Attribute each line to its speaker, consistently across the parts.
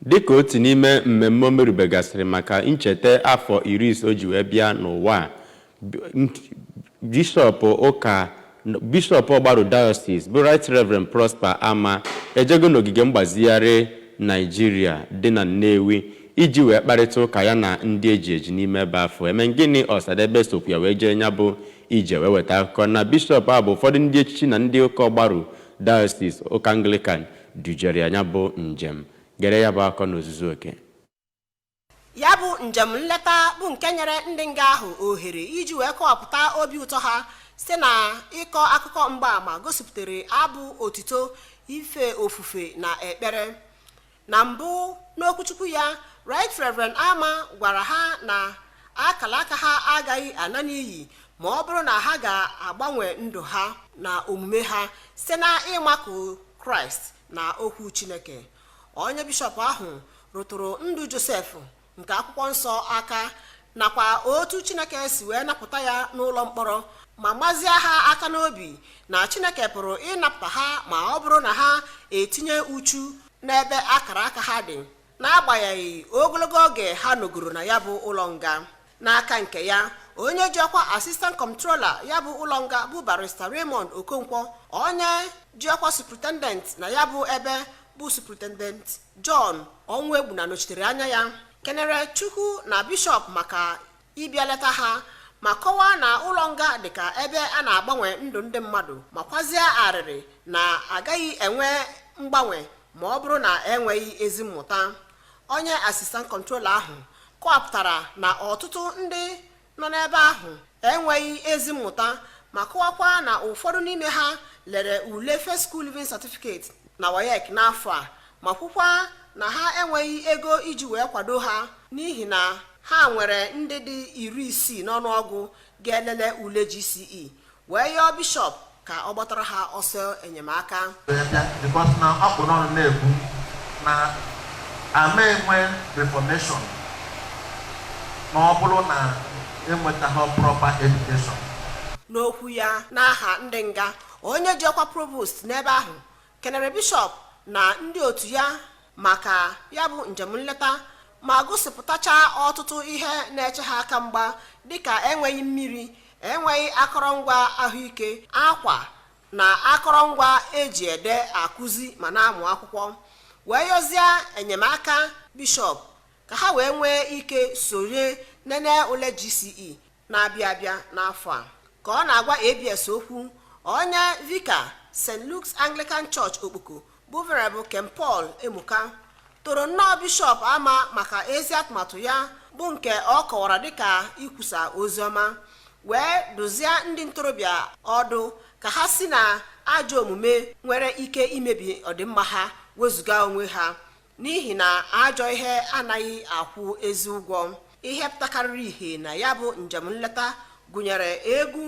Speaker 1: Dịka otu n'ime mmemme o merubegasịrị maka ncheta afọ 50 o ji wee bịa n'ụwa, bishọp ụka, bishọp Ọgbaru Diocese bụ Right Reverend Prosper Ama ejego n'ogige mgbazigharị Naijiria dị na Nnewi iji wee kparịta ụka ya na ndị eji eji n'ime ebe afụ. Emengini Ọsadebe sokwu ya wee jee nya bụ ije wee weta akụkọ na bishọp a bụ ụfọdụ ndị echichi na ndị ụka Ọgbaru Diocese ụka Anglican dujere ya nya bụ njem. Gere ya bụ akụkọ n'ozuzu oke.
Speaker 2: Ya bụ njem nleta bụ nke nyere ndị nga ahụ ohere iji wee kọwapụta obi ụtọ ha site na ịkọ akụkọ mgbaàmà gosipụtara abụ otito, ife ofufe na ekpere. Na mbụ n'okwuchukwu ya, Right Reverend Ama gwara ha na akala aka ha agaghị ana n'iyi ma ọ bụrụ na ha ga-agbanwe ndụ ha na omume ha site na ịmakụ Kraịst na okwu Chineke. Onye bishọp ahụ rụtụrụ ndụ Josef nke akwụkwọ nsọ aka nakwa otu Chineke si wee napụta ya n'ụlọ mkpọrọ, ma mazie ha aka n'obi na Chineke pụrụ ịnapụta ha ma ọ bụrụ na ha etinye uchu n'ebe akara aka ha dị, n'agbanyeghị ogologo oge ha nọgoro na ya bụ ụlọ nga. N'aka nke ya, onye ji ọkwa Assistant Comptroller ya bụ ụlọ nga bụ Barrister Raymond Okonkwo, onye ji ọkwa Superintendent na ya bụ ebe bụ Superintendent John Ọnwụegbuna nọchitere anya ya, kenere Chukwu na bishọp maka ịbịa leta ha, ma kọwaa na ụlọ nga dịka ebe a na-agbanwe ndụ ndị mmadụ, ma kwazie arịrị na agaghị enwe mgbanwe ma ọ bụrụ na enweghị ezi mmụta. Onye Assistant Comptroller ahụ kọwapụtara na ọtụtụ ndị nọ n'ebe ahụ enweghị ezi mmụta, ma kọwakwa na ụfọdụ n'ime ha lere ule First School Leaving Certificate na WAEC n'afọ a, ma kwukwa na ha enweghị ego iji wee kwado ha, n'ihi na ha nwere ndị dị 60 n'ọnụọgụ ga-elele ule GCE, wee yọọ bishọp ka ọ gbatara ha ọsọ enyemaka.
Speaker 3: Because na ọ kpụ n'ọnụ na-ekwu na ama enwe reformation na ọ bụrụ na enwetaghị proper education.
Speaker 2: N'okwu ya n'aha ndị nga, onye ji ọkwa Provost n'ebe ahụ kenere bishọp na ndị otu ya maka ya bụ njem nleta, ma gosipụtacha ọtụtụ ihe na-eche ha aka mgba, dịka enweghị mmiri, enweghị akọrọngwa ahụike, akwa na akọrọngwa eji ede, akụzi ma na-amụ akwụkwọ, wee yọzie enyemaka bishọp ka ha wee nwee ike sonye nene ule GCE na-abịa abịa n'afọ a. Ka ọ na-agwa ABS okwu, onye Vicar St. Luke's Anglican Church Okpoko bụ Venerable Ken Paul Emuka toro nnọọ bishọp Ama maka ezi atụmatụ ya, bụ nke ọ kọwara dịka ikwusa ozi ọma, wee duzie ndị ntorobịa ọdụ ka ha si na ajọ omume nwere ike imebi ọdịmma ha wezụga onwe ha, n'ihi na ajọ ihe anaghị akwụ ezi ụgwọ. Ihe pụtakarịrị ihe na ya bụ njem nleta gụnyere egwu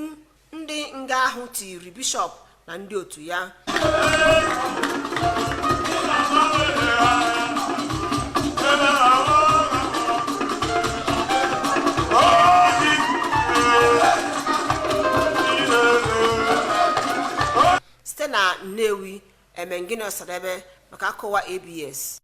Speaker 2: ndị nga ahụ tiri bishọp na ndị otu ya. Site na Nnewi, Emengini Ọsadebe maka akụwa ABS.